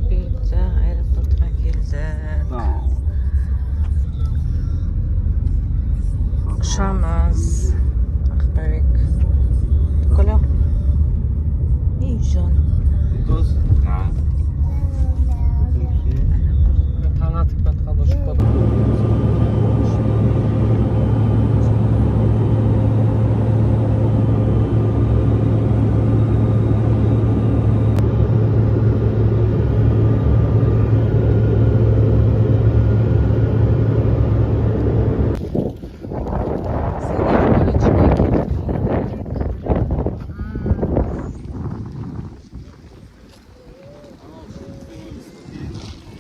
Бұйыртса, аэропортқа келдік. Ұшамыз. Ақбөбек. Коля. Ей, жан. Таң атып жатқанда ұшып барады. Зейнеп колледжіне келдік.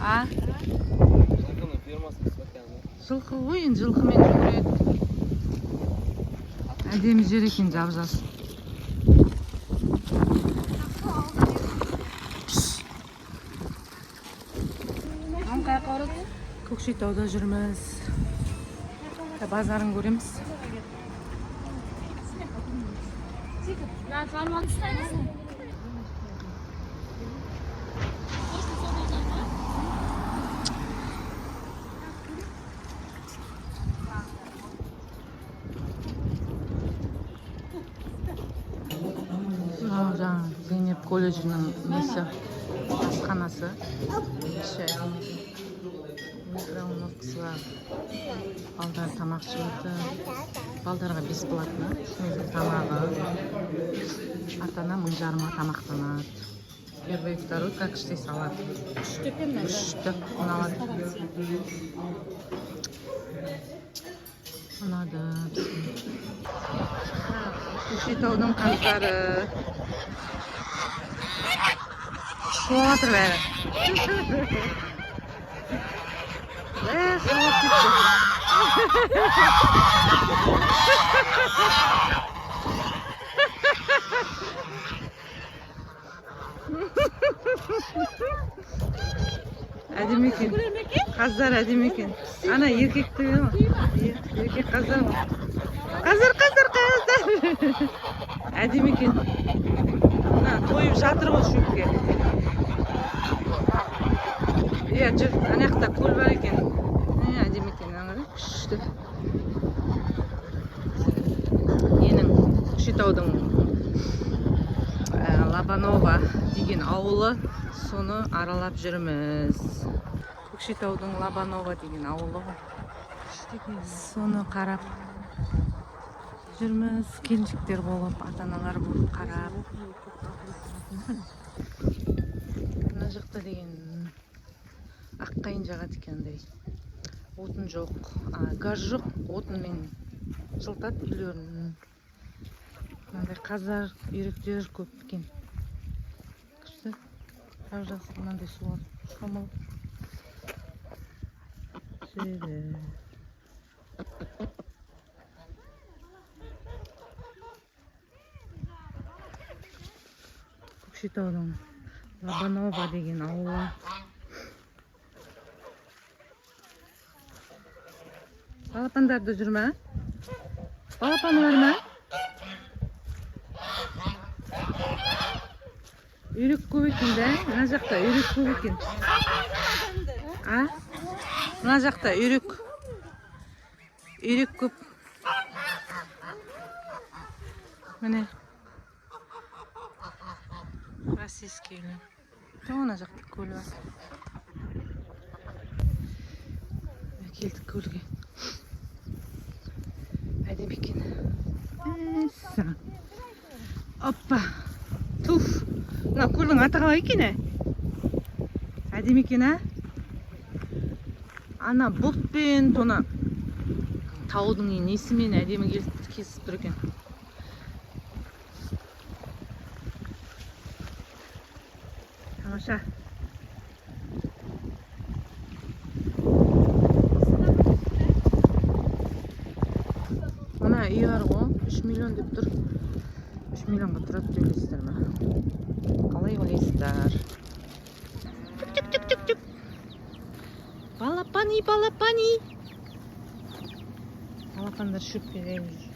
А? Жылқының фермасы екен. Жылқы ғой енді, жылқымен жүгіреді. Әдемі жер екен, жап жас. Көкшетауда жүрміз. Базарын көреміз. Мынау жаңағы Зейнеп колледжінің несі, асханасы. Іші әдемі екен. Микроволновкасы бар. Балдар тамақ ішіп жатыр. Балдарға бесплатно үш мезгіл тамағы. Ата ана 1500-ға тамақтанады. Первый, второй, как іште салат. Күшті, ұнады. Ұнады бізге. Көкшетаудың қаздары. Шулап жатыр бәрі. Бәрі шулап кетті. Әдемі екен. Қаздар әдемі екен. Ана еркекті ғой. Еркек қаздар ғой. Қаздар, қаздар, қаздар. Әдемі екен. Мына тойып жатыр ғой шөпке. Иә, жүр. Ана жақта көл бар екен. Әдемі екен. Ана қарай, күшті. Ненің, Көкшетаудың Лобанова деген ауылы, соны аралап жүрміз. Көкшетаудың Лобанова деген ауылы ғой. Соны қарап жүрміз, келіншектер болып, ата аналар болып қарап. Мына жақта деген аққайың жағады екен андай. Отын жоқ, газ жоқ, отынмен жылытады үйлерін. Мынандай қаздар, үйректер көп екен. Күшті. Жап жақсы, мынандай су бар. Шомылып жүреді. Көкшетаудың Лобанова деген ауылы. Балапандар да жүр ме? Балапаны бар ма? Үйрек көп екен да? Мына жақта үйрек көп екен. А? Мына жақта үйрек. Үйрек көп. Міне. Российский үйлер. Мына жақта көл бар. Келдік көлге. Әдемі екен. Мәссаған. Оппа. Туф. Мына көлдің аты қалай екен, ә? Әдемі екен, ә? Ана бұлтпен, тона таудың несімен әдемі кезіп тұр екен. Тамаша. Мына үй бар ғой, 3 миллион деп тұр. 3 миллионға тұрады деп ойлайсыздар ма? Қалай ойлайсыздар? Түк, түк, түк, түк, түк. Балапани, балапани. Балапандар шөпке жайып жүр.